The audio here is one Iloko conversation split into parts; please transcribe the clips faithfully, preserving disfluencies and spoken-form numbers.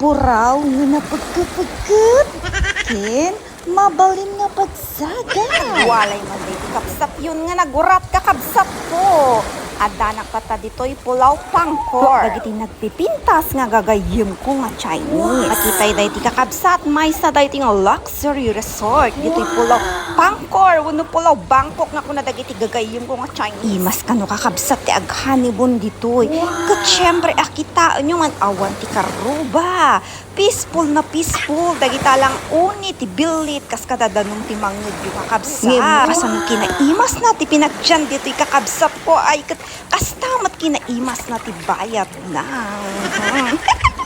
Puraw nga napagkapagkat ken mabalin nga pagsagad. Walay man daytoy kabsatyon nga nagurat, kakabsatko. Addanak tatta ditoy Pulau Pangkor. Dagiti nagpipintas nga gagayyemko nga Chinese. Makitay daytoy, kakabsat, maysa daytoy nga luxury resort. Ditoy Pulau Pangkor wenno Pulau Bangkok nga kuna dagiti gagayyemko nga Chinese. Imas kano, kakabsat, ti ag-honeymoon ditoy. Ket siempre, a, kitaenyo man, awan ti karruba. Peaceful na peaceful. Dagita lang uni ti billit kas kada danum ti mangngegyo, kakabsat. Ngem kasano kinaimasna ti pinagtian ditoy, kakabsatko? Ay, ket kasta met kinaimasna ti bayadna.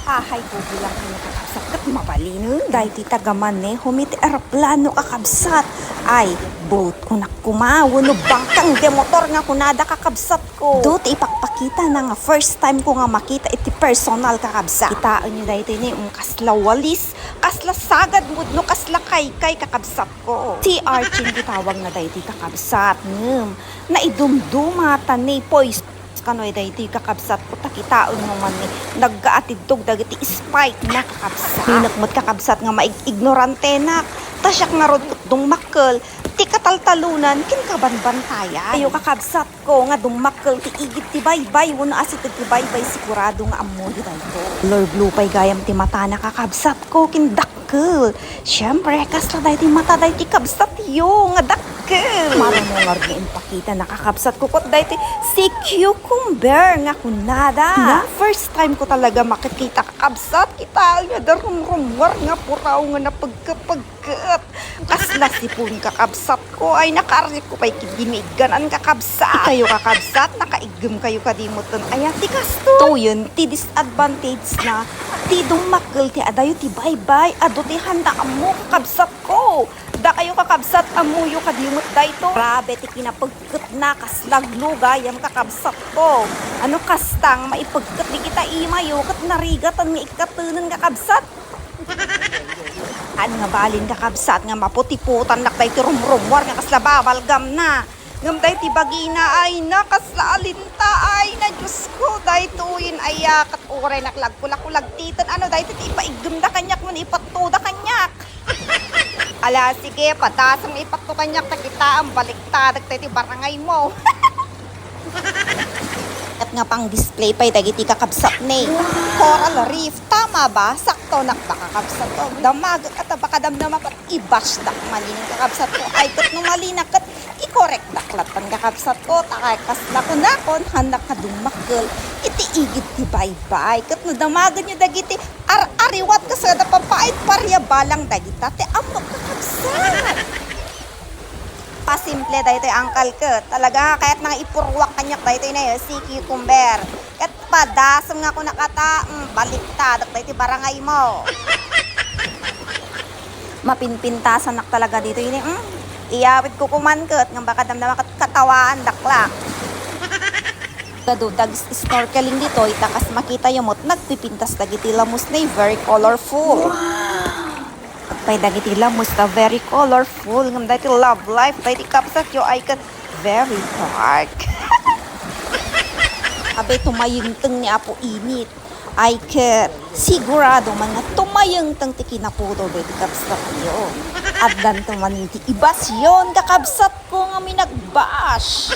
Ahay, bubulang kano, kakabsat, ket mabalinen. Daytoy taga-maneho mi ti eroplano, kakabsat. Ay, boat kunak koma, wenno bangkang de motor nga kunada, kakabsat. Ko. Do ti ipakpakitana nga first time ko nga makita iti personal, kakabsat. Kitaenyo daytoy ni, um, kasla walis, kasla sagad met no kasla kaykay, kakabsatko. C R Chin ti tawagna daytoy, kakabsat. Ngem, naidumduma ta ni pois kanoy daytoy, kakabsatko, ta kitaenyo man ni naggaatidtog dagiti spike na, kakabsat. Dinak met, kakabsat, nga maig-ignorantenak. Ta siak ngarud dummakkel ti kataltalonan ken kabanbantayan. Ayo, kakabsat, ko nga dummakkel ti igid ti baybay wenno asit ti baybay, sigurado nga ammoyo daytoy. Color blue pay gayam ti matana, kakabsatko, ken dakkel. Siempre, kasla daytoy mata daytoy kabsatyo nga dakkel. Marunong nga impakitana, kakabsatko, ket daytoy sea cucumber nga kunada. Na, first time ko talaga makikita, kakabsat, kitaenyo, darumrumor nga puraw nga napagkapag ket kasla sipon, kakabsatko. Ay, nakaarnekko pay ketdi nga igganan, kakabsat. Ikayo, kakabsat, nakaiggem kayo kadi metten aya ti kastoy? Toyen ti disadvantage na ti dummakkel ti adayo ti baybay. Adu ti handa ammo, kakabsatko. Dakayo, kakabsat, ammoyo kadi met daytoy. Grabe ti kinapagketna, kasla glue gayam, kakabsatko. Ano kasta nga maipagket dagita imayo ket narigatan nga ikkatenen, kakabsat? Ania nga balin, kakabsat, nga maputi-putannak daytoy rumrumuar nga kasla bubble gum na. Ngem daytoy bagina, ay na, kasla alinta, ay na, Diosko, daytoyen aya, ket uray nak la agkulakulagtiten, ano daytoy ti ipaiggemda kaniak wenno ipattoda kaniak? Ala, sige, padasem nga ipatto kaniak, ta kitaem, baliktadek daytoy barangaymo. Ket nga pang-display pay dagiti kakabsat ni. Coral reef, tama ba? Sakto nak ba, kakabsatko? Damagek a ta baka damdama ket i-bashdak manen, kakabsatko. Ay, ket no malina ket i-correctdak lattan, kakabsatko. Ta kay kasla kunakon, hannak nga dummakkel iti igid ti baybay. Ket no damagenyo dagiti ar-ariwat kas kada papaait, pariabalang dagita ti ammok, kakabsat. Pasimple daytoy, uncle, ket talaga nga kayatna nga ipurruak kaniak daytoy na, eh, sea cucumber. Ket padasem nga kunak a ta, mm, baliktadek daytoy barangaymo. Mapinpintasanak talaga ditoy ni, mm. Iyawidko koman ket, ngem baka damdama ket katawaandak la. Adu ti ag-snorkeling ditoy, ta kas makitayo met, nagpipintas dagiti lamus na very colorful. Pay dagiti lamus ta very colorful, ngem dagiti love life dagiti kabsatyo ay ket very dark. Abay, tumayengteng ni Apo Init. Ay ket sigurado man nga tumayengteng ti kinapudol dagiti kabsatyo. Addanto manen ti ibasyon, kakabsatko, nga minagbash.